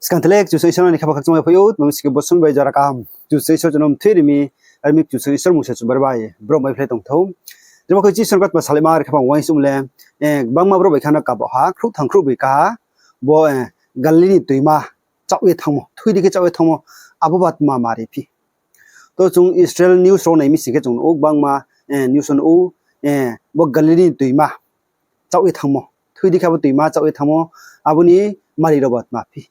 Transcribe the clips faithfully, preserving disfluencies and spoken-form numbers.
Skang tele Kchusoyang Isor ni khaphang khakchangmai phai ou, tma mi sing khe bo somoing bai jora kaham Kchusoyang Isor chung no mthoi ri mi, ar mi Kchusoyang Isor mungsa chubar bai brom bai phlai tong thou. Tma khe Isor ni kautma salaima ri khaphang uaingsouh le, gbangma brouh bai khe no kaba ha, khrouh thang khrouh bai ka ha, bo Galili ni toima chaoh ye thanngmo, thui di khe chaoh ye thanngmo, abo ba tma mari phi. To chung Israel news rao nai mi sing khe chung nuh ou, gbangma news rao nuh ou, bo Galili ni toima chaoh ye thanngmo, thui di khe abo toima chaoh ye thanngmo, abo ni mari rao ba tma phi.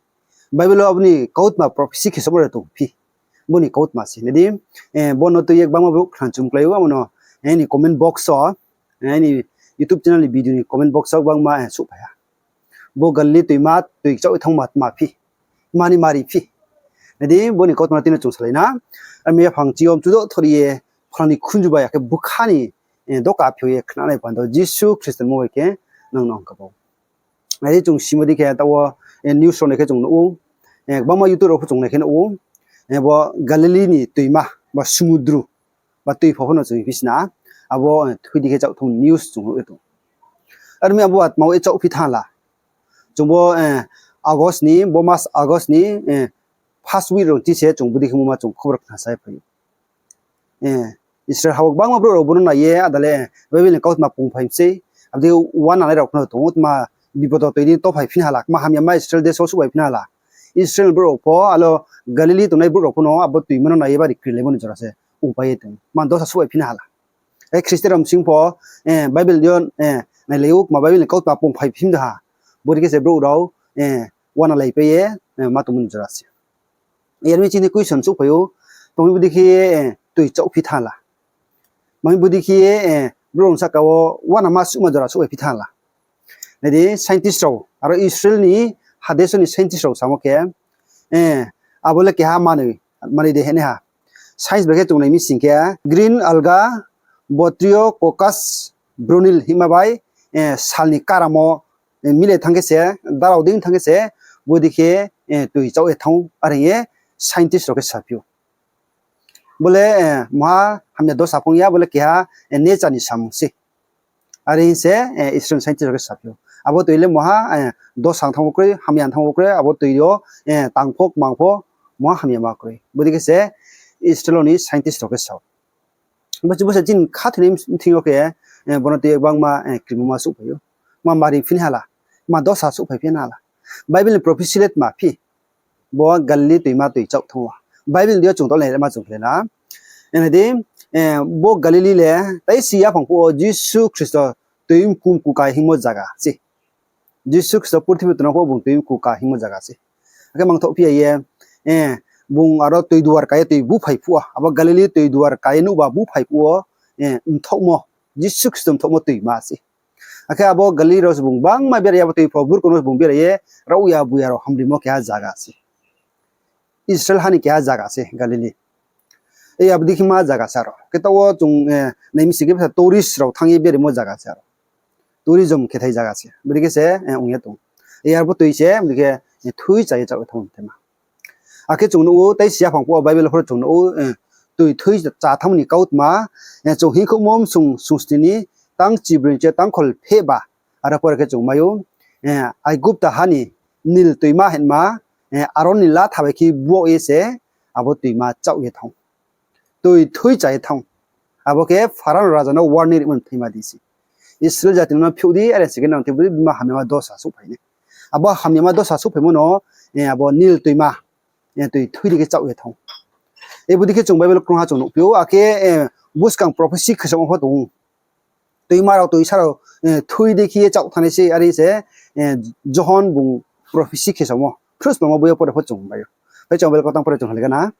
Bible wo abo ni kautma prophecy khe somo re tong phi. Bo ni kautma se nai di, bo no tui ye gbangma brouh khna chum klái ou, abo no aini comment box wo, aini YouTube channel ni video ni comment box wo gbangma souhphai ha. Bo Galili toima toi chaoh ye thanngma tma phi, mani mari phi. Nai di, bo ni kautma no tini chung salai na. Ar mi yaphang chi yo mchudo thor ye, phola ni khunju bai akhe bkha ni doka phi ye khnanai panda Jisu Khristo ni mmung bai khe nang no ang kaba ou. Nai di, chung simo di khe taoh wo news rao nai khe chung nuh ou, gbangma YouTube rao pho chung nai khe nuh ou, bo Galili ni toima, ba sumudru, ba toi pho pho no chung phi sna, abo thui di khe chaoh thanng news chung nuh ye tong. Ar mi abo ba tma ye chaoh phi thanng la. Chung bo August ni, bo mas August ni first week rao chi se chung bodei khe mungma chung khobor khna sa ye phai ou. Israel ha wo gbangma brouh rao bo no nai ye ada le Bible ni kautma pungphai mi sei. Abo dei uananai rao pho no tong ou, tma bipod wo toi di tophai phi na ha la, kma hamyama Israel desh wo souhphai phi na ha la. Israel brouh rao pho, alo Galili tongnai brouh rao pho no abo toima no nai ye bari krilaimo ni jora se ongpai ye tong, tma dosa souhphai phi na ha la. Christian rao bsing pho Bible yo nailai ou, kma Bible ni kautma pungphai phi mi da ha. Bodei khe se brouh rao uanalaipai ye ma tongmo ni jora se. Yar mi chini question souhphai ou, tma mi bodei khe ye toi chaoh phi thanng la. Tma mi bodei khe ye brouh rao sahka wo uanama suhma jora souhphai phi thanng la. Nai di, scientist rao, aro Israel ni hadesh ni scientist rao samo khe, abo le keha manoi, manoi de hinai ha. Science bai khe chung nai mi sing khe, green alga, Botrytis coccus brunnii hingma bai sal ni karamo mile thanng khe se, darao dei thanng khe se, bodei khe toi chaoh ye thanng ou, are hing ye scientist rao khe saphi ou. Bo le mungha hamya dosa phung ya, bo le keha nature ni samung se. Are hing se Israel scientist rao khe saphi ou. Abo toi le mungha dosa thanng wo kroi, hamya thanng wo kroi, abo toi yo tang pho, kmang pho, mungha hamyama kroi. Bodei khe se Israel ni scientist rao khe sa ou. Bo se chini khathoinai thing yo khe, bo no tui ye gbangma krimo ma souhphai ou. Ma mari phi na ha la, ma dosa souhphai phi na ha la. Bible ni prophecy le tma phi. Bo Galili toima toi chaoh thanng ou. Bible ni yo chung tole ma chung khe na. Nai di, bo Galili le taisi yaphang phuh wo Jisu Khristo toi mku mku ka hingmo zaga se. Jisu Khristo purthimbi tongnang phuh wo bung toi mku ka hingmo zaga se. Akhe mangthoh phi ya ye, bung aro toi duar ka ye toi buphai phuh wo, abo Galili toi duar ka ye nuhba buphai phuh wo, mthaohmo, Jisu Khristo mthaohmo toima se. Akhe abo Galili rao se bung gbangma bera ye, abo toi pho burkong no se bung bera ye, rao ya buya rao hamrimo keha zaga se. Israel ha ni keha zaga se Galili. Abo dei khe ma zaga se aro. Khe taoh wo chung nai mi sing khe bsa tourist rao thanng ye beraimo zaga se aro. Tourism khethai zaga se. Bodei khe se ong ye tong. Abo toi se, bodei khe thui cha ye chaoh ye thanng ou thai ma. Akhe chung nuh ou, taisi yaphang phuh wo Bible pho chung nuh ou, toi thui cha thanngmo ni kautma, chung Hingkhouhmo msung sungsni ni tang chibroi ni che tang khol pheh ba, aro pore khe chung mai ou, Aigupta ha ni Nil toima hingma, Aron ni latha bai khe buaoh ye se abo toima chaoh ye thanng ou. Toi thui cha ye thanng ou. Abo khe Pharaoh raja no warning rimo ni thai ma di se. Israel jati no phiouh di, are se khe nang thei bo di, bima hamyama dosa souhphai nai. Abo hamyama dosa souhphaimo no, abo Nil toima toi thui di khe chaoh ye thanng ou. Bodei khe chung Bible krungha chung nuhphi ou, akhe buskang prophecy khesaomo pho tong ou. Toima rao toisa rao thui di khe ye chaoh thanngnai se, are se Johon bung prophecy khesaomo. Phnuhsplangmo boi yo pore pho chung mai ou. Phai chung Bible kautang pore chung halai gana.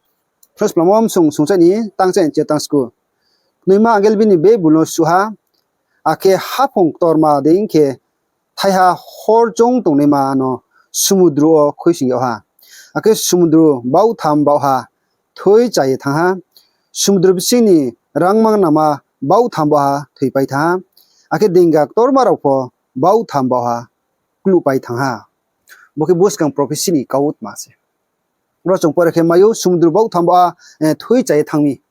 Phnuhsplangmo msung sungchai ni tangchai ni che tang sku. Knoima angel bini bebul no suh ha, akhe haphung ktorma dei khe thaiha hor choung tongnaima no sumudru wo khuisoing yag ha. Akhe sumudru baohtham baohha thui cha ye thanng ha. Sumudru bsing ni rangmang nama baohtham baohha thoipai thanng ha. Akhe deinga ktorma rao pho baohtham baohha kluhpai thanng ha. Bo khe buskang prophecy ni kautma se. Ro chung pore khe mai ou, sumudru baohtham baohha thui cha ye thanng mi.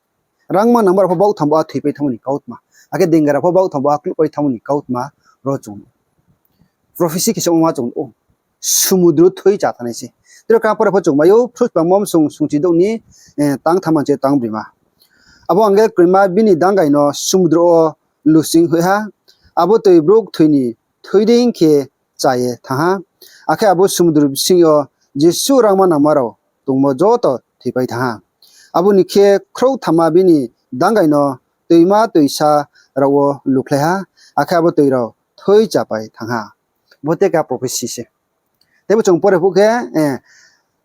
Rangmang nama rao pho baohtham baohha thoipai thanngmo ni kautma. Akhe deinga rao pho baohtham baohha kluhpai thanngmo ni kautma ro chung prophecy khesaomo ma chung ou. sumudru thoi cha thanngnai se. Tre kha pore pho chung mai ou, Phrutsplammo bsung sungchi douh ni, eh, tang tham hing ye tang brima. Abo angel kroima bini dangai no sumudru wo lusing hoih ha, abo toi brouh kthoi ni thoi dei khe cha ye thanng ha. Akhe abo sumudru bsing yo jesuh rangma nangma rao tongmo joto thoipai thanng ha. Abo ni khe khrouhthamma bini dangai no toima toisa rao wo lukhlai ha, akhe abo toi rao thoi chapai thanng ha. Bo te kha prophecy se. Teibo chung pore phuh khe, eh,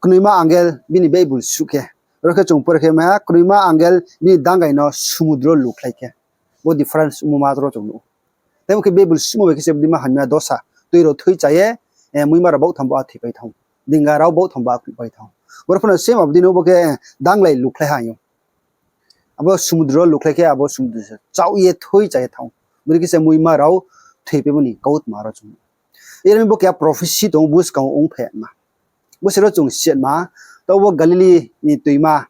knoima angel bini Bible suh khe. Aro khe chung pore khe mai ha, knoima angel bini dangai no sumudru lukhlai khe. Bo difference ongmo ma ro chung nuh ou. Teibo khe Bible suhmo bai khe se bodei ma hamya dosa. Toi rao thoi cha ye, eh, muima rao bautham bo a thoipai thanng ou. Dinga rao bautham bo a khruhpai thanng ou. Boro pho no same abo dei no bo khe, eh, danglai lukhlai ha hing ou. Abo sumudru lukhlai khe abo sumudru se chaoh ye thoi cha ye thanng ou. Bodei khe se muima rao thoipaimo ni kautma ro chung nuh ou. Aro mi bo keha prophecy tong ou buskang wo ongphaima. Bo se ro chung siatma, taoh bo Galili ni toima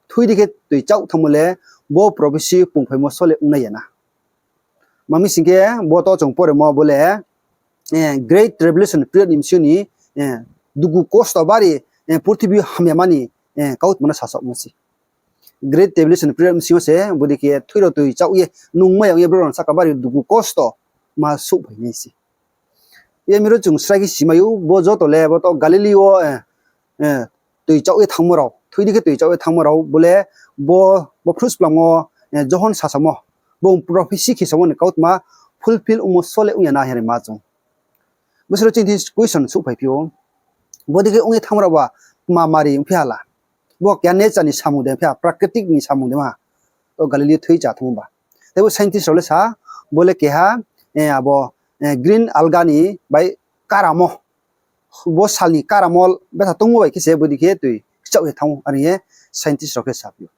thoi dei khe toi chaoh thanngmo le, bo prophecy pungphaimo só le ongnai ya na. Ma mi sing khe bo to chung poremo bo le, eh, Great Tribulation period ni bsing ni, eh, dugu kosto bari, eh, purthimbi hamyama ni, eh, kautma no sasaomo se. Great Tribulation period bsing yo se bodei khe thoi rao toi chaoh ye nungmai ya ong ye brouh rao sahka bari dugu kosto ma souhphai nai se. Yar mi ro chung srai khe simai ou, bo joto le bo to Galili wo, eh, eh, toi chaoh ye thanngmo rao, thoi dei khe toi chaoh ye thanngmo rao bo le, bo, bo Phrutsplam wo, eh, Johon sasamo, bung prophecy khe samo ni kautma fulfill ongmo só le ong ya na hing ye ma chung. Bo se ro chini question souhphai phi ou. Bodei khe ong ye thanngmo rao ba tma mari ongphi ha la? Bo keha nature ni samung de phi ha, prakritik ni samung de ma? To Galili thoi cha thanngmo ba. Teibo scientist rao le sa, bo le keha, eh, abo, eh, green alga ni bai karamo, bo sal ni karamo betha tongmo bai khe se bodei khe toi chaoh ye thanng ou are hing ye scientist rao khe saphi ou.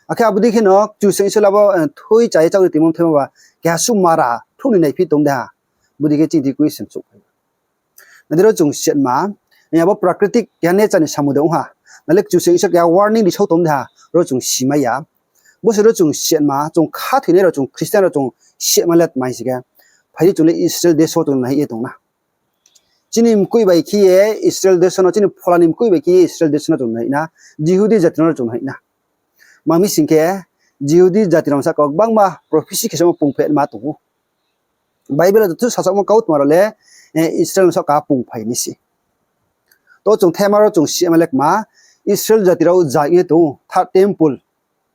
Akhe abo dei khe no Kchusoyang Isor le abo, eh, thoi cha ye chaoh ri tongmo themo ba keha suh mara phruh ni naiphi tong de ha? Bodei khe chini question souhphai. Nai di ro chung siatma, eh, abo prakritik keha nature ni samung de ong ha. Na le Kchusoyang Isor keha warning ri sao tong de ha, ro chung simai ya. Bo se ro chung siatma, chung khathoinai rao, chung Christian rao chung siatma le tma hing se khe, phai di chung le Israel deso chung nai ye tong na. Chini mkoih bai khe ye Israel deso no, chini phola ni mkoih bai khe ye Israel deso no chung nai na, Jihudi jati no chung nai na. Ma mi sing khe, Jihudi jati rao sahka gbangma prophecy khe samo pungphaima tong ou. Bible wo joto sasaomo kautma rao le, eh, Israel sahka pungphai nai se. To chung thema ro chung siatma le kma, Israel jati rao zai ye tong ou, third temple,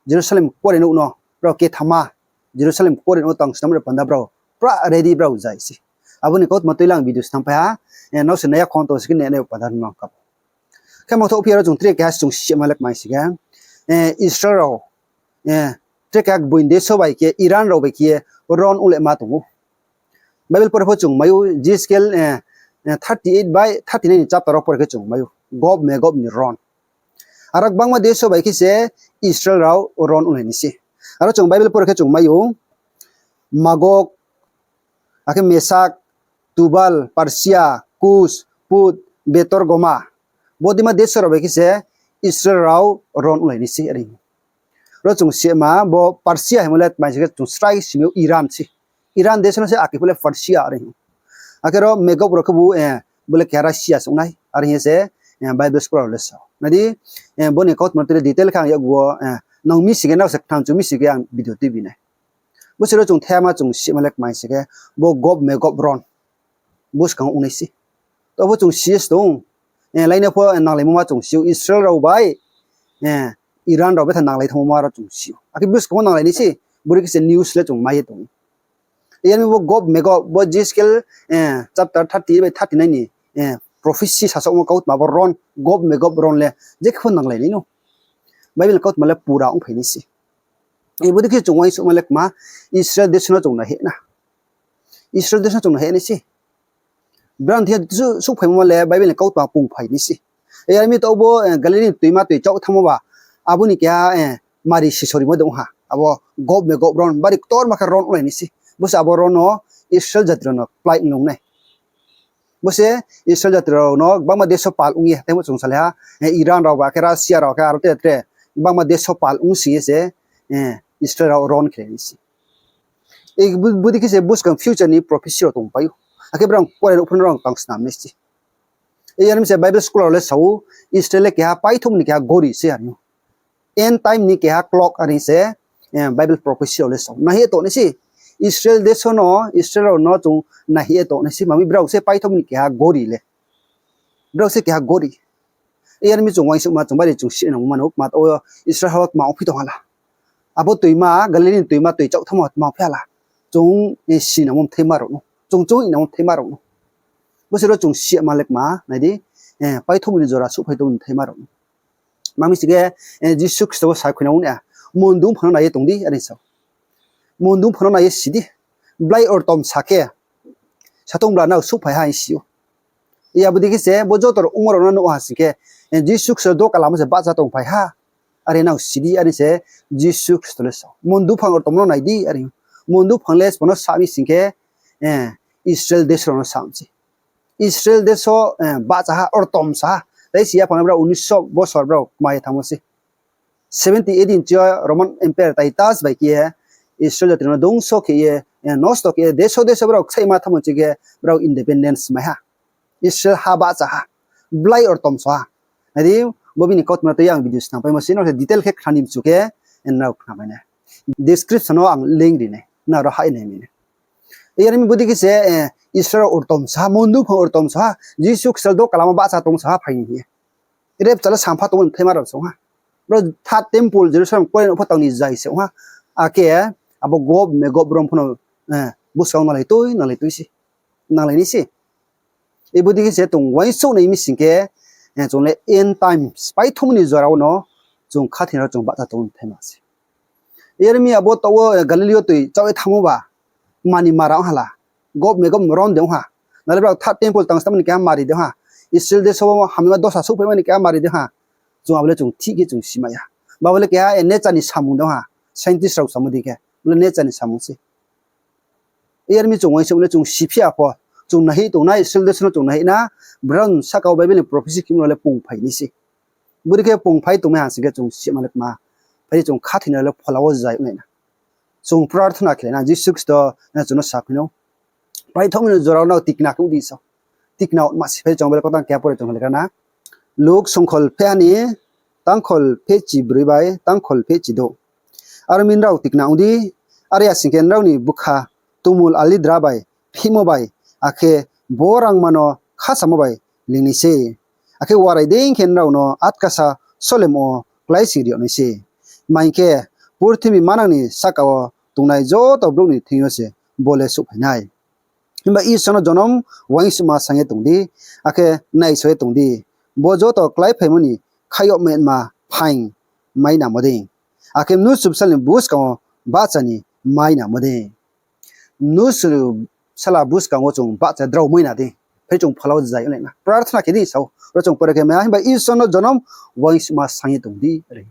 Jerusalem kore nouh no, brao kethama, Jerusalem kore nouh tang snam rao panda brao, pra ready brao zai se. Abo ni kautma tui le ang video snam phai ha, eh, nrao se nai ya khong tong se khe nai nai panda no kabo. Khe mothoh phi ya ro chung tre keha chung siatma le kma hing se khe, eh, Israel rao, eh, tre keha gboing deso bai khe, Iran rao bai khe ye ron onglai ma tong ou. Bible pore pho chung mai ou, Jehezkel, eh, eh, thirty eight bai thirty nine ni chapter wo pore khe chung mai ou, Gog Megog ni ron. Aro gbangma deso bai khe se Israel rao ron onglai nai se. Aro chung Bible pore khe chung mai ou, Magog, akhe Mesak, Tubal, Persia, Kus, Put, Betor, Goma. Bodei ma deso rao bai khe se Israel rao ron onglai nai se are. Ro chung siatma, bo Persia hingmo le tma hing se khe chung srai simi ou Iran se. Iran deso no se akhe pho le Persia are hing ou. Akhe ro Magog rao khebu, eh, bo le keha Russia se ong nai are hing ye se, eh, Bible scholar rao le sa ou. Nai di, eh, bo ni kautma tui le detail khe ang yakgu wo, eh, nang mi sing khe, nrao se khnang chu mi sing khe ang video tuibi nai. Bo se ro chung thema chung siatma le kma hing se khe, bo Gog Megog ron buskang wo ong nai se. To bo chung si ye se tong, eh, laina pho, eh, nanglaimo ma chung si ou, Israel rao bai, eh, Iran rao betha nanglai thanngmo ma rao chung si ou. Akhe buskang wo nanglai nai se, bodei khe se news le chung mai ye tong ou. Yar mi bo Gog Megog, bo Jehezkel, eh, chapter thirty bai thirty nine ni, eh, prophecy sasaomo kautma bo ron, Gog Megog ron le, je khe pho nanglai nai no. Bible kautma le pura ongphai nai se. Eh, bodei khe chung uaingsouhma le kma, Israel deso no chung nai hih na. Israel deso no chung nai hih nai se. Brao thing yo souhphaimo le Bible ni kautma pungphai nai se. Yar mi to bo, eh, Galili ni toima toi chaoh thanngmo ba, abo ni keha, eh, mari sisorimo de ong ha. Abo Gog Megog ron, bari ktorma khe ron onglai nai se. Bo se abo ron no Israel jati rao no kplái onglung nai. Bo se Israel jati rao no gbangma deso pal ong ye, tei bo chung salai ha, eh, Iran rao ba khe, Russia rao khe, aro tre tre, gbangma deso pal ong sing ye se, eh, Israel rao ron khe nai se. Eh, bo-, bodei khe se buskang future ni prophecy rao tongpai ou. Akhe brao pore nouh pho no rao tang snam nai se. Yar mi se Bible scholar rao le sa ou, Israel le keha paithouhmo ni keha gori se are ou. End time ni keha clock are se, Bible prophecy rao le sa ou. Nai ye tongnai se, Israel deso no, Israel rao no chung nai ye tongnai se, mami brao se paithouhmo ni keha gori le. Brao se keha gori. Yar mi chung uaingsouhma chung bari chung si nangmo mano, kma taoh wo Israel ha wo tma ongphi tong ha la. Abo toima, Galilee ni toima toi chaoh thanngmo tma ongphi ha la. Chung si nangmo mthaima rao no. Chung chung nangmo mthaima rao no. Bo se ro chung si ma le kma, nai di, paithouhmo ni jora souhphai tong mthaima rao no. Mami sing khe, Jisu Khristo bo sa khui nang ou na, mondung phang no nai ye tong di, are sa ou. Mondung phang no nai ye si di. Blai ortom sa khe, satung bla nrao souhphai ha hing si ou. Abo dei khe se, bo joto rao ongmo rao no nuh ha sing khe, Jisu Khristo doka lama se bahcha tongphai ha. Are nrao si di, are se Jisu Khristo le sa ou. Mondung phang ortom no nai di, are. Mondung phang le sbo no sa mi sing khe, Israel deso rao no sa mi se. Israel deso, bahcha ha, ortom sa ha. Tai si yaphang brao uniso bosor brao kma ye thanngmo se. Seventy A D ni chi yo Roman Emperor Titus bai khe ye Israel jati rao no dungso khe ye, nosto khe ye, deso deso brao ksaihma thanngmo chi khe brao independence mai ha. Israel ha bahcha ha. Blai ortom sa ha. Nai di, bo bini kautma no tui ye ang video snam paimo se, nrao se detail khe khna ni mchu khe, nrao khnamai nai. Description wo ang link ri nai, nrao ha ye nai mai nai. Yar mi bo dei khe se, Israel ortom sa ha, mondung phang ortom sa ha, Jisu Khristo doka lama bahcha tong sa ha phai ni hing ye. Rapture le sampha tongmo mthaima rao se ong ha. Bro third temple Jerusalem kore no pho tang ni zai se ong ha. Akhe abo Gog Magog brom pho no, buskang nanglai tui, nanglai tui se. Nanglai nai se. Abo dei khe se chung uaingsouh nai mi sing khe, chung le end time, paithouhmo ni jora wo no chung khathoi rao chung bahcha tong mthaima se. Yar mi abo taoh wo Galilee yo toi chaoh ye thanngmo ba, mani mara ong ha la, Gog Magog rom de ong ha. Nale brao third temple tang stamo ni keha mari de ong ha. Israel deso wo hamyama dosa souhphaima ni keha mari de ong ha. Chung abo le chung thik khe chung si mai ya. Ba bo le keha nature ni samung de ong ha. Scientist rao samo dei khe, bo le nature ni samung se. Yar mi chung uaingsouh le chung si phi ya pho, chung nai hih tongnai, Israel deso no chung nai hih na, brao sahka wo Bible ni prophecy khemo rao le pungphai nai se. Bo dei khe pungphai tongmai ha sing khe chung si ma le kma, phai di chung khathoinai rao le phola wo zai onglai na. Chung prarthana khelai na, Jisu Khristo, chung no saphi no, paithouhmo ni jora wo nrao tikna khe di sa. Tikna ma se phai chung Bible kautang keha pore chung lekha na. Luk songkhol pheh ha ni tangkhol pheh chibroi bai tangkhol pheh chidouh. Aro mi nrao tikna ong di, are ya sing khe nrao ni bkha tongmul alidra bai phihmo bai, akhe bo rangma no khachamo bai ling nai se. Akhe warai dei khe nrao no atkasa solemo wo kláising ri yag nai se. Tma hing khe, purthimbi manang ni sahka wo tongnai joto brouh ni thing yo se bo le souhphai nai. Himba Isor no jonom uaingsouhma saing ye tong di, akhe naisao ye tong di, bo joto kláiphaimo ni khaih yag manma phaing mai nangmo dei, akhe mnusu bsala ni buskang wo bahcha ni mai nangmo dei. Mnusu bsala buskang wo chung bahcha drao mai na dei, phai chung phola wo zai onglai na. Prarthana khe di sa ou, ro chung pore khe mai ha, himba Isor no jonom uaingsouhma saing ye tong di, are.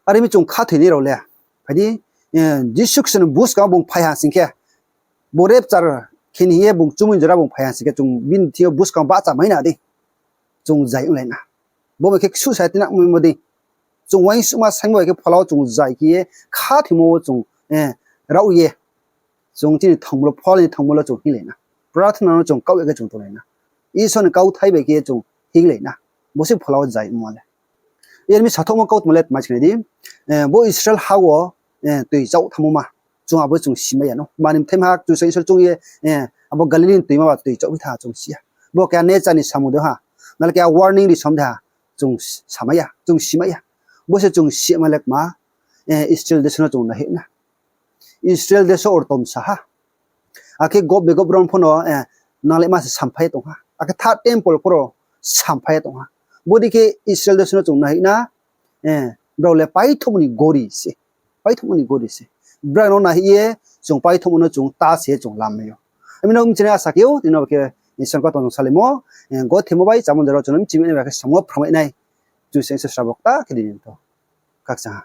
Are mi chung khathoinai rao le, phai di, Jisu Khristo ni buskang wo bung phai ha sing khe, bo rapture khe ni hing ye bung chumui jora bung phai ha sing khe, chung bini thing yo buskang bahcha mai na dei, chung zai onglai na. Bo bai khe ksu sa ye tinang maimo dei. Chung uaingsouhma saingmo bai khe phola wo chung zai khe ye khathoimo wo chung, raoh ye, chung chini thangmo lo, phola ni thangmo lo chung hinglai na. Prarthana no chung kaoh ya khe chung tonglai na. Isor ni kauthai bai khe ye chung hinglai na. Bo se phola wo zai ongmo le. Yar mi sathouhmo kautma le tma se khnai di, bo Israel ha wo, toi chaoh thanngmo ma, chung abo chung si mai ya no. Mani mthaima ha Kchusoyang Isor choung ye, abo Galilee ni toima ba toi chaoh phi thanng ha chung si ya. Bo keha nature ni samung de ha, nale keha warning ri som de ha, chung samai ya, chung si mai ya. Bo se chung si ma le kma, Israel deso no chung nai hih na. Israel deso ortom sa ha. Akhe Gog Magog brom pho no, nanglaima se samphai ye tong ha. Akhe third temple pho ro samphai ye tong ha. Bo dei khe Israel deso no chung nai hih na, brao le paithouhmo ni gori se. Paithouhmo ni gori se. Brao no nai hih ye chung paithouhmo no chung ta se chung lam mai ou. Ami no mchinai asa khe ou, tini no khe Isor ni kautma chung salaimo, gothemo bai chámo jora chung no mchimai nai ba khe samo phramai nai. Kchusoyang Isor srabo kta khe di ni to. Khakchang ha.